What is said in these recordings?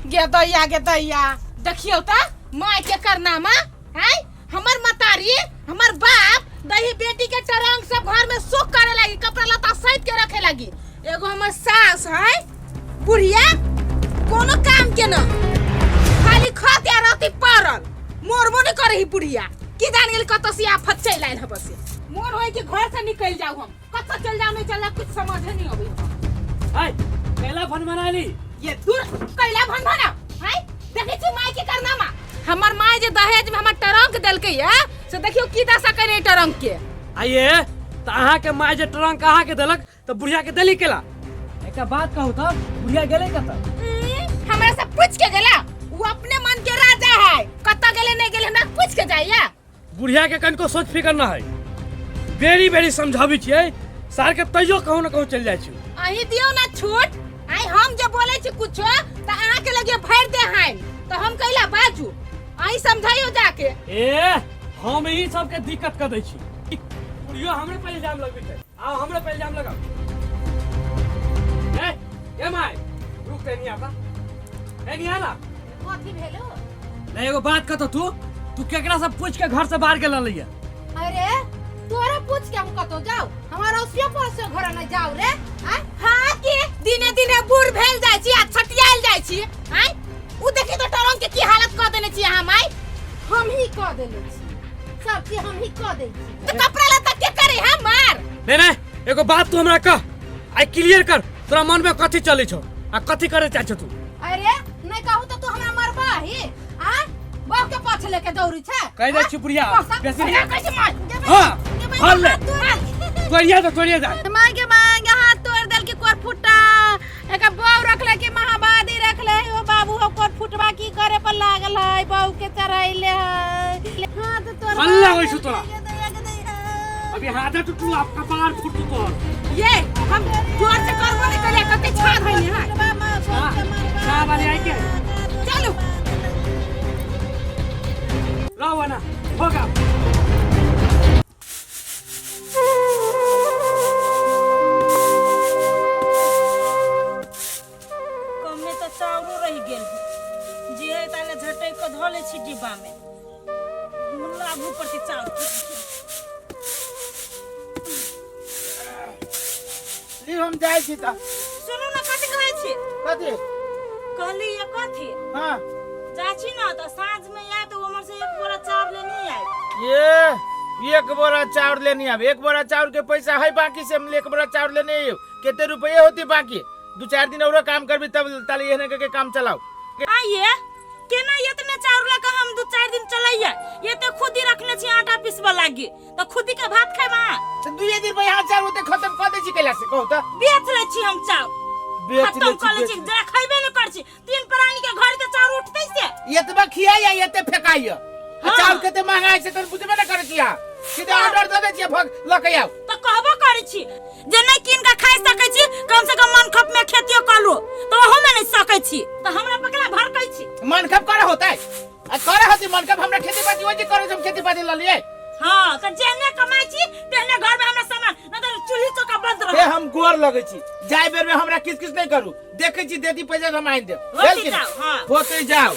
गे दैया, गे दैया, देखियौ त माय के करनामा है। हमर मतारी, हमर बाप दही बेटी के टरंग सब घर में सुख करे लागी, कपड़ा लत्ता सैत के रखे लागी। एगो हमर सास है बुढ़िया, कोनो काम के न, खाली खत या रहती पड़ल, मोरबो नहीं करे ही बुढ़िया। की जान गेल कतौ से आफत चलि आयल है। बस मोर होय कि घर से निकल जाऊ, हम कतौ चल जाऊ, नहीं चल जाऊ, कुछ समझे नहीं अबै। हाय, कैला भन मनाली? ये दूर कैला भन भना हाय। देखै छी माय के करनामा? हमर माय जे दहेज में हमर ट्रंक देलकै या, से देखियौ की दशा कने ट्रंक के। आइए त अहाँ के माय जे ट्रंक अहाँ के देलक त बुढ़िया के देली केला? एकटा बात कहू, त बुढ़िया गेलै कतऽ? हमरा से पूछ के गेला? वो अपने मन के राजा है, कतऽ गेले नहीं गेले हमरा पूछ के जाइया? बुढ़िया के कनिको सोच फिकर न है। बेरी बेरी समझाबै छियै सार के, तैयो कहूँ न कहूँ चलि जाइ छी। अहीं दियौ ना छूट। आई हम जे बोले छी कुछो त अहाँ के लगे भरि दे हैं, त हम कैला बाजू? अहीं समझाइयो जाके। ए, हम ई सबके दिक्कत कर दै छी। बुढ़ियो हमरे पर इल्जाम लगबै छै। आओ, हमरे पर इल्जाम लगाओ। ए ए my, रुक ते, नहीं आता ए, नहीं आना। कथी भेलो? नहीं, एगो बात कह तू तू केकरा से पूछ के घर से बाहर गेल रहलैया? अरे, तोरा पूछ के हम कतो जाओ? हमारा उसियो पर से घर न जाओ रे। आय हां, के दिने दिने बूढ़ भेल जाय छी आ छटियाल जाय छी। आय उ देखी तो टरंग के की हालत क देने छी हम। आय हम ही कऽ देने छी, सब चीज हम ही कऽ दै छी। तो कपड़ा लत्ता के करे हमार? नहीं नहीं, एगो बात तू हमरा कह, आइ क्लियर कर, तोरा मन में कथी चलै छौ आ कथी करे चाहै छौ तू? अरे नहीं कहू तो तू हमरा मरबा ही आ? बह के पाछे लेके दौड़ी छै। कहि दै छी बुढ़िया बेसी अरे कैसे मार? हाँ, हल ले, तोड़िया तो तोड़िया जा। मांगे मांगे हाथ तोड़ देल के कोर फुटा। एक बहू रखले के महाबादी रखले है। ओ बाबू हो, कोर फुटवा की करे पर लागल है, बहू के चढ़ैले है हाथ तोड़। हल्ला होइ छौ तोरा। अभी हाथे टूटू, आप कपार फुटू तोहर। ये हम जोर से करबो नहीं करिया, कते छाड़ भइले है। चाह वाली आई के। चलू। रहो ना होगा। कमे तऽ चाउरो रहि गेल है, जे है ताले झटकि कऽ धऽ लै छी डिब्बामे। लाभू पर के चाउर। ली, हम जाइ छी तऽ। सुनू ने, कथी कहै छी? कथी? कहली ये कथी। हाँ। जाइ छी ने तऽ साँझमे आयब तऽ उम्हर से एक बोरा चाउर लेने आयब। ये एक बोरा चाउर लेने आब? एक बोरा चाउर के पैसा है बाकी से हम एक बोरा चाउर लेने आयब? कते रुपये होती बाकी? दू चार दिन औरो काम करबी तब ताले एहने के काम चलाओ। आइए, केना एतने चाउर लऽ कऽ हम दू चारि दिन चलैया? एते खुदी रखने छी आटा पिसबऽ लागी तऽ खुदी के भात खायब अहाँ? तऽ दुए दिन पर यहाँ चाउर ओते खत्म कऽ दै छी कैला से, कहू तऽ? बेच लै छी हम चाउर। बेच खत्म लै छी, कऽ लै बेच छी, जे खैबे नहि करै छी। तीन प्राणी के घर के चाउर उठतै से? एतबा खियाइया, एते फेकाइया आ हाँ। चाउर कते महंगा है से तोर बुझबे न करै छी अहाँ। सीधे ऑर्डर दऽ दै छियै, भग लऽ के आउ। तऽ कहबो करै छी जे नहि कीन के खाइ सकै छी, कम से कम मन खप में खेतियो कऽ लू, तऽ ओहो में नहि सकै छी, तऽ हमरा पकड़ा भड़कै छी। मनखप करे होतै आ करे होती मनखप? हमरा खेती पाती ओहि जे करे छै, हम खेती पाती लऽ लियै। हाँ, तऽ जेहने कमाइ छी तेहने घर में हमरा सामान, नहि तऽ चूल्ही चौका बंद हे रह। हम गोर लगै छी, जाय बेर में हमरा किछ किछ नहि करू। देखै छी, देती पैसा हम आनि देब। होते भेल कि जाउ, नहि? हाँ। होते जाउ।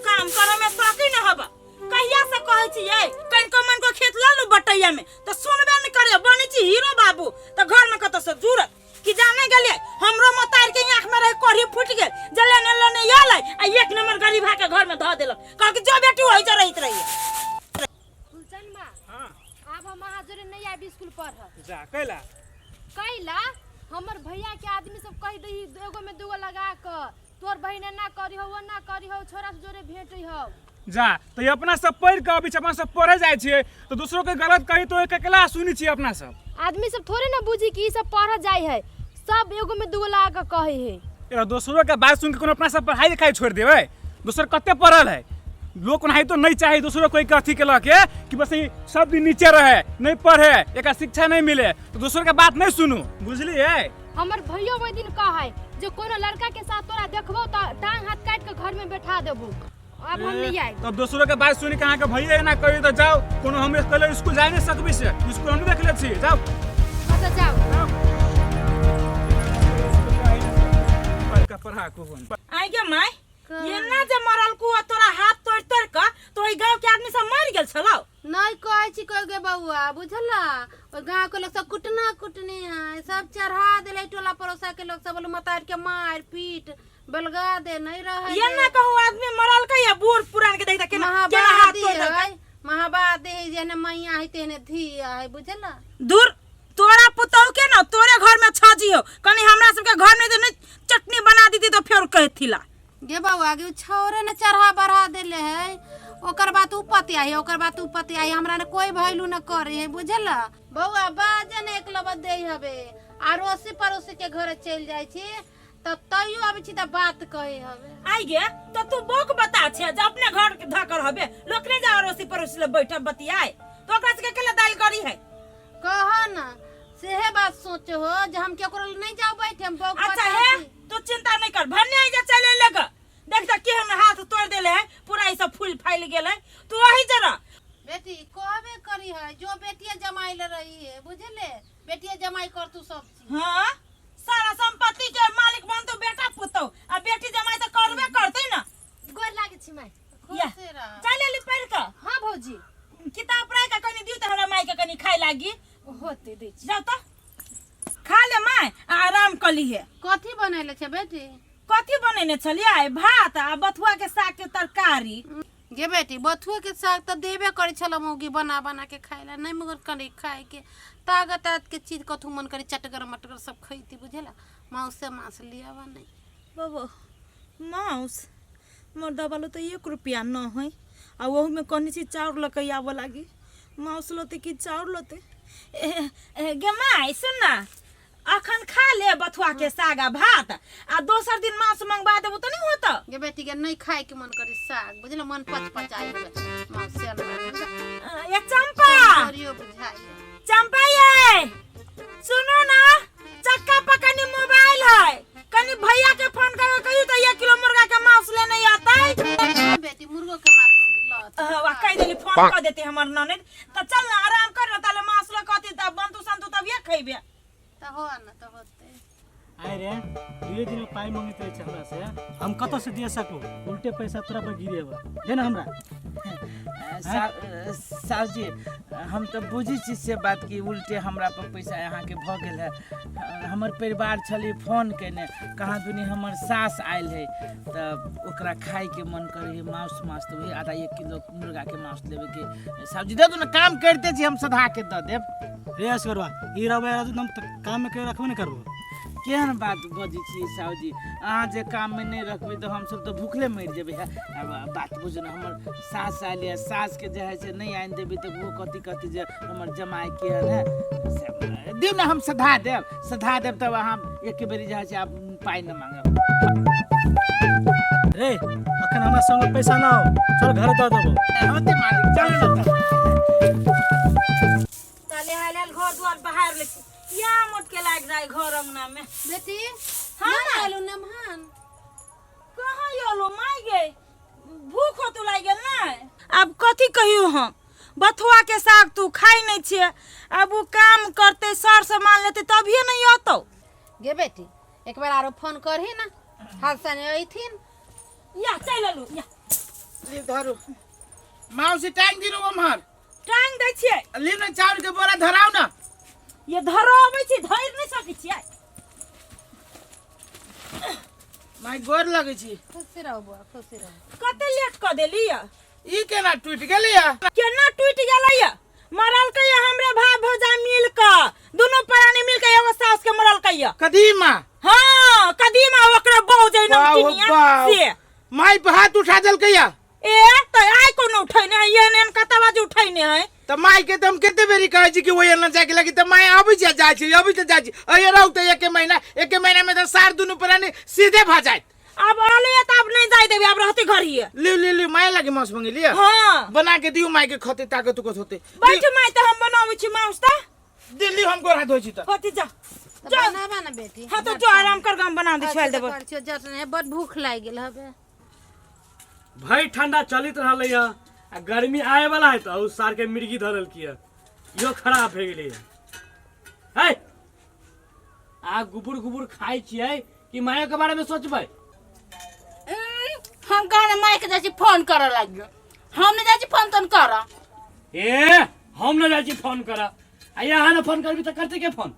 काम करे में शौक ही न हबा। कहिया से कहै छी ये कनिको मनको खेत लऽ लू बटैया में, तऽ सुनबे नहि करे। बनै छी हीरो बाबू तऽ घर में कतऽ से जुड़त कि जाने गेलियै। हमरो मोतार के आँख में रहे कोढ़ी फूटि गेल, जे लेने लेने आयल आ एक नंबर गरीबा के घर में धऽ देलक। कहलक जो बेटी ओहि जे रहैत रहिए। गुलशन माँ, आब हम अहाँ जोरे नहीं आबि स्कूल पढ़। जा, कैला? कैला हमर भैया के आदमी सब कहि दही एगो में दूगो लगा के, तोर बहिन एना करी हो, ओना करी हो, छोरा से जोरे भेंट हो। जा, तऽ ई अपना सब पढ़ि कऽ अबै छी, अपना सब पढ़े जाइ छियै तऽ दोसरो के गलत कही तऽ ओहि केला सुनै छियै अपना सब। आदमी सब थोड़े ना बुझी कि ई सब पढ़ जाय है, सब एगो में दूगो लगा के कहे है। एगो दोसरो के बात सुन के कोनो अपना सब पढ़ाई लिखाई छोड़ि देबै? दोसर कते पढ़ल है लोग, ओनाहितो नहीं चाही दोसरो कोई के अथी के लऽ के कि बस ई सब दिन नीचे रहे, नहीं पढ़े, एकरा शिक्षा नहीं मिले, तो दोसर के बात नहीं सुनू, बुझलियै? हमर भैयो ओहि दिन कहे जे कोनो लड़का के साथ तोरा देखबो तऽ टांग हाथ काटि के घर में बैठा देबो। अब हम नहीं आए। तब दोसरो के बात सुनि के अहाँके भैया एना कही तऽ जाउ, कोनो हम अकेले स्कूल जा नहि सकबै से स्कूल हम देख लै छी, जाउ। अच्छा, जाउ। का पढ़ा को हम आई गे माय, एना जे मरल को तोरा हाथ तोड़ तोड़ के तो ओइ गांव के आदमी सब मर गेल छलौ। नहीं कहै छी कोई गे बउआ, बुझला ओइ गांव के लोग सब कुटना कुटनी है, सब चढ़ा देले टोला पड़ोसा के लोग सब, बोले मतार के मार पीट बलगा दे, नहीं रहे दे। एना कहू आदमी मरल के या बूढ़ पुरान के देखता केना केना हाथ महाबादी तोड़ देलकै। है, महाबादी है, जेने मैया है तेने धिया है, बुझला। दूर तोरा पुतहु के ना तोरे घर में छजी हो, कनी हमरा सबके घर में तो नहीं चटनी बना दीती तो फेर कहथिला। गे बउआ गे, उ छौरे ने चढ़ा बढ़ा देले है, ओकर बात उ पतिया है, ओकर बात उ पतिया है, हमरा ने कोई वैल्यू न करे है, बुझला। बउआ बाजे ने एक लबत दे हबे, अड़ोसी पड़ोसी के घर चल जाय छी त तैयो आबै छी त बात कहे हबे। आई गे तो तू बोक बता छे जे अपने घर के धकर हबे, लोक नहीं जा अड़ोसी पड़ोसी ले बैठब बतियाए, तो ओकरा सबके केला दाल करी है। कह ना सेहे बात सोचो हो जे हम केकरो लग नहीं जाओ बैठे, हम बोक अच्छा बता हे छी। तू चिंता नहीं कर, भन्ने आई जा चले लग देख त केहन हाथ तोड़ देले है, पूरा ई सब फूल फैल गेल है, तू वही जरा। बेटी कहबे करी है जो बेटिया जमाई ले रही है, बुझले, बेटिया जमाई कर तू सब चीज। हाँ सारा संपत्ति के मालिक बन तो बेटा पुतौ, आ बेटी जमाई तो करबे करते ना। गोर लागे छी माय। या। खुश रह। चल एली पढ़ के। हाँ भौजी। किताब पढ़ाई के कनी दियो त हमरा माई के कनी खाए लागी। होते दै छी। जाओ त खा ले माय आ आराम कर लीहे। कथी बनैले छे बेटी? कथी बनेने छलियै? भात आ बथुआ के साग के तरकारी। गे बेटी बथुए के साग त देबे करै छल मौगी बना बना के खाए ला, नहीं मगर करी खाए के ताकत आत के चीज कथू मन करी चटगर मटगर सब खैती, बुझेला। मांस से मांस लियावा नहीं। बाबा मांस मर्दा वालो तो 1 रुपया न है, आ वहू में कनी चीज चाउर लके आबऽ लागी, मांस लते कि चाउर लते। गे माय सुन ना, अखन खा ले बथुआ के साग आ भात, आ दोसर दिन मांस मंगवा देबो त नहीं होत। गे बेटी गे नहीं खाए के मन करी साग, बुझला, मन पच पचाई मांस से ए चंपा, करियो बुझाई। चंपा ये सुनो ना, चक्का पर कनी मोबाइल है, कनी भैया के फोन करके कहियो तो 1 किलो मुर्गा के मांस लेने आता है। हाँ बेटी मुर्गो के मांस लत। वा कह देली फोन कर देते हमर ननद, त चल ना आराम कर ना, ताले मांस ल कहती त बंतु संतु तब ये खइबे। त हो ना त होते। आए रे दुए दिन में पाई मंगित रहे हमरा से, हम कतौ से दिए सकू, उल्टे पैसा तोरा पर गिरेबा, दे ना हमरा। साहु जी हम तो बुझी छी से बात कि उल्टे हमरा पर पैसा यहाँ के भ गेल है। हमर परिवार छली फोन केने, कहाँ दुनी हमर सास आयल है त ओकरा खाए के मन करे है मांस मांस, तो वही आधा 1 किलो मुर्गा के मांस लेवे के। साहु जी दे दू ना, काम करते छी हम सधा के the देब। रे असगरवा ई रहबे हम त काम में के रखबे न करबो। केहन बात बजै छी साहु जी, अहाँ जे काम में नहीं रखबै तऽ हमसब तऽ भूखले मरि जेबै। अब बात बुझू ने, हमर सास आयल यऽ, सास के जे है से नहीं आनि देबै तऽ ओहो कथी कथी जे हमर जमाइ केहन है से दियौ ने, हम सधा देब, सधा देब तब अहाँ एक बेरी जे है से आब पाइ नहि मांगब। रे अखन हमरा संग पैसा ना हो, चल घर दऽ देबो। होते मालिक, चल ने तऽ। ताले हाल हाल घर द्वार बाहर ले छी, या मोट के लाग जाय घर अंगना में। बेटी हाँ ना माय। आलू नमहान कहाँ यलो my गे, भूख होतु लाग गेल ना। अब कथी कहियो हम, बथुआ के साग तू खाइ नहीं छियै, अब उ काम करते सर सामान लेते तभिए नहीं अतौ। गे बेटी एक बार आरो फोन करही ना, हाल सने अइथिन। या चल अलू या ले धरू माउसी टांग दिनु ओम्हर। टांग दै छियै। लिउ ने चाउर के बोरा धराउ ना। ये धरो अबै छी, धरि नहीं सकै छियै। माय गोर लगै छी। खुशी रहो बुआ, खुशी रहो। कते लेट क देली या? ई केना टूटि गेलै या? केना टूटि गेलै या? मरल के हमरे भाई भौजा मिल के दुनू प्राणी मिल के एगो सास के मरल के या। कदीमा। हाँ कदीमा ओकरा बहु जे बाप नमकीनिया बाप। से। माय पर हाथ उठा देलकै या? ए त आइ कोनो उठैने है, एहन एहन कतऽ बाजू उठैने है। त माय के त हम कते बेरी कहै छी कि ओहि एना जाके लगी, त माय आबै छै जाइ छै, अबै छै जाइ छै। अरे रहू त एके महीना, एके महीना में त सार दुनू प्राणी सीधे भ जायत। अब अले त अब नहीं जाय देबे, अब रहते घरिये। लिउ लिउ लिउ माय लागी मांस मंगे लिअ। हाँ। बना के दियौ माय के, खते ताकत उकत होते। बैठ माय त हम बनाबै छी मांस त। दिल्ली हम गोर हाथ धोइ छी त। होती जा। त जा। बनाबा ना बेटी। हाँ तो जो आराम कर, हम बना दे छाल देबो। कर छियो जट नहीं, बड भूख लागि गेल हबे। भई ठंडा चलित रहलै है आ गर्मी आए वाला है त उ सार के मिर्गी धरल किया, इहो खराब भए गेलै है। है आ गुबुर गुबुर खाइ छियै कि मायो के बारे में सोचबै? हम कहने माय के जाइ छी फोन करऽ लागियो, हम नहीं जाइ छी फोन तोन करऽ। ए, हम न जाइ छी फोन करऽ, आ यहाँ न फोन करबी तऽ करते के फोन?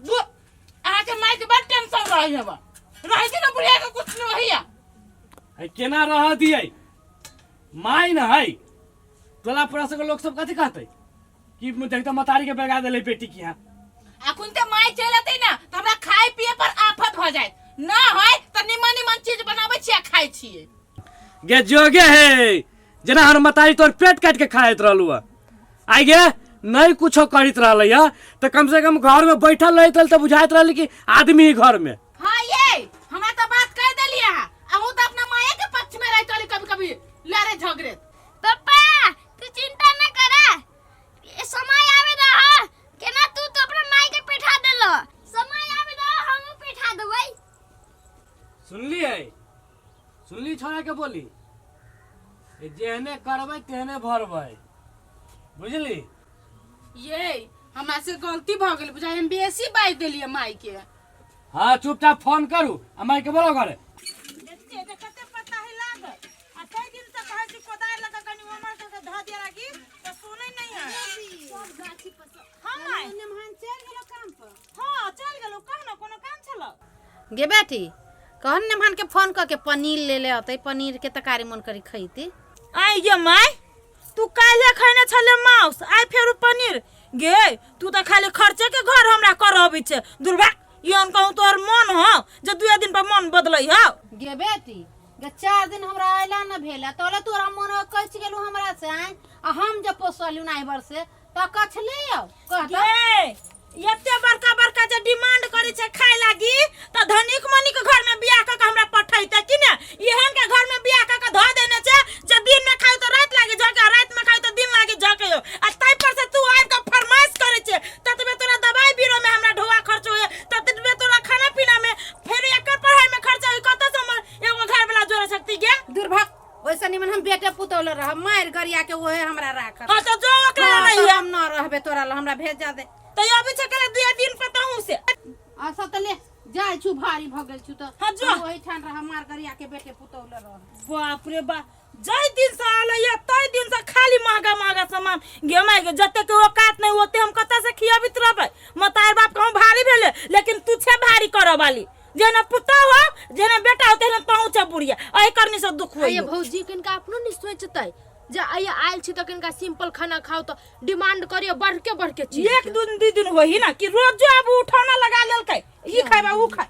दू अहाँके माय के बड़ टेंशन रहै हब, रहै छै ने बुढ़िया के कुछ नहीं होइया। है केना रह दियै, माय न है टोला पड़ोस के लोग सब कथी कहतै कि देखते मतारी के बेगा देले बेटी की यहाँ। अखन ते माय चलि एतै ने तऽ हमरा खाय पिए पर आफत भऽ जायत, न है तऽ निमन निमन चीज बनाबै छियै आ खाइ छियै। गे जोगे हे, जेना हर मतारी तोर पेट काट के खाइत रहलू है, आइ गे नहीं कुछो करैत रहलै है तऽ कम से कम घर में बैठल रहैत रहल तऽ बुझाइत रहल कि आदमी ही घर में। हाँ ये हमरा तऽ बात कह देलियै अहाँ, अहूँ तऽ अपना माये के पक्ष में रहैत रहली कभी कभी लड़े झगड़े। पप्पा तू चिंता न करा, ये समय आवे रहा केना तू तो अपना माई के पेठा देलो, समय आवे रहा हम पेठा देबै। सुनली है, सुनली छोड़ा के बोली, ए जेहने करबै तेहने भरबै, बुझली? ये हमरा से गलती भऽ गेल बुझाइ, हम बेसी बाजि देलियै माय के। हाँ चुपचाप फोन करू आ माय के बोलो घरे। देखिए जे कते पत्ता है लागल, आ कई दिन से कहै छी कोदारि लऽ कऽ कनि ओमर कऽ के धऽ दिया लागी तऽ सुनै नहि है। सब गाछी पर सब। हाँ माय। नेमहान चलि गेलो काम पर? हाँ चलि गेलो, कह न कोनो काम छलो? गे बेटी, कहन नेमहान के फोन कऽ के पनीर ले ले अतै, पनीर के तरकारी मन करी खैती। आइ गे माय, तू काल्हे खैने छले माउस, आइ फेरू पनीर? गे तू तऽ खाली खर्चे के घर हमरा करऽ अबै छै। दुर्भा एहन कहूँ तोहर मन हौ जे दुए दिन पर मन बदलै हौ? गे बेटी गे, 4 दिन हमरा अयला न भेला तोले तोरा मन कचि गेलू हमरा से आइ, आ हम जे पोसलू नाइ बर से तऽ कछले यौ कह तऽ। गे एते बड़का बड़का जे डिमांड करै छै खाय लागी तऽ धनिक मनिक घर में बियाह कऽ के हमरा पठैते कि ने? एहन के घर में बियाह कऽ के धऽ देने छै जे दिन में खाइ तऽ राति लागी झके, राति में खाइ तऽ दिन लागी झके यौ। आ ताहि पर से तू आबि कऽ फरमाइश करै छै, ततबे तोरा दवाई बीरो में हमरा ढोआ खर्च होइए, ततबे तोरा खाना पीना में, फेर एकर पढ़ाई में खर्चा होई, कतऽ से हमर एगो घर वाला जोड़े सकती गे? दुर्भाग ओइसे निमन हम बेटे पुतोह लग रहब, मारि गरिया के ओहे हमरा राखत। हाँ तो जो ओकरा हाँ, नहीं तो है। हम न रहबे तोरा ल, हमरा भेजा दे। तो ये अभी छकला दुए दिन पताहूं से। अच्छा तो ले जाय छु, भारी भ गेल छु तो। हाँ, जो। हम ओही ठान रह, मार गरिया के बेटे पुतोह ल रह। बाप रे बाप, जै दिन से आले या तै दिन से खाली महंगा महंगा सामान गेमाय के, जते के औकात नहीं ओते हम कतऽ से खियाबित रहबै? मतार बाप कहूँ भारी भेले, लेकिन तू छे भारी करऽ वाली, जेना पुतोह हो जेना बेटा हो तेना तहूँ छे बुढ़िया, एहि करनी से दुख होइयो। अये भौजी, किनका अपनो नहीं सोचतै जे अये आयल छी तऽ किनका सिंपल खाना खाओ तऽ डिमांड करियो बढ़ के चीज एक के। दिन 2 दिन होही ना कि रोज जो अब उठौना लगा लेलकै, ई खाइबा ऊ खाइ।